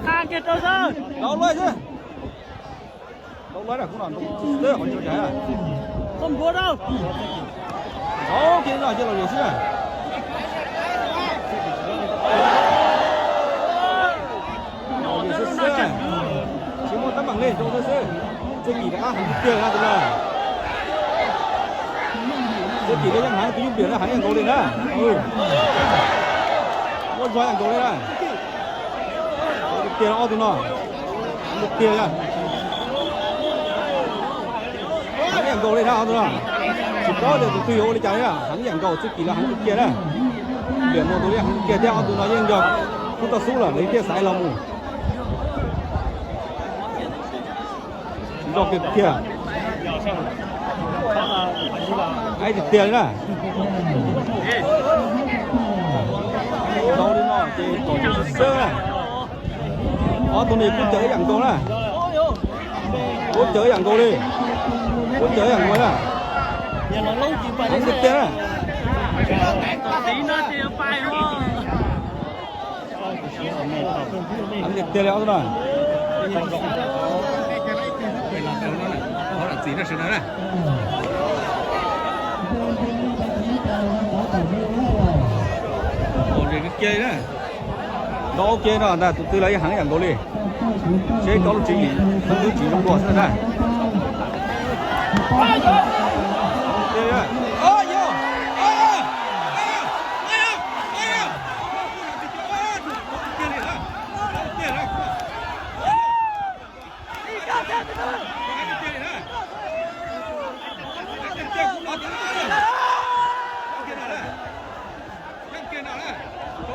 Rau lawm xwb. Rau lawm na, kuv no rau xwb qhov tseem cas. Rau kiag no cia los lawm xwb na. Los lawm xwb xwb. Tsis muaj teeb meem li, rau xwb xwb. Txuj Kim rov qab heev tiag na tus no. Txuj Kim lawv yeej heev, tus Yooj Npiam lawv heev ib yam nkaus li na. Muaj zog ib yam nkaus li na. Tiag tiag ob tug no. Tiag tiag. Heev ib yam nkaus li na ob tug no. Tsis paub tias tus twg yuav ua li cas li na, heev ib yam nkaus, Txuj Kim lawv heev tiag tiag na. Npiam Mus tus yeej heev tiag tiag, ob tug no yeej yog khub toj xub lawm lawv thiaj xaiv los mus. Tsis loj kiag tiag. Aib tiag tiag li na. Tau li no ces kom xwb xwb na. Ob tug no kuj cawm ib yam nkaus na. Kuj cawm ib yam nkaus li. Kuj cawm ib yam nkaus na. Heev tiag tiag na. Heev tiag tiag li ob tug no. Ua kiag li na. Ntau kiag no ntag, tus twg los yeej heev ib yam nkaus li. Seb koj lub tswv yim, koj lub tswv yim zoo dua xwb na.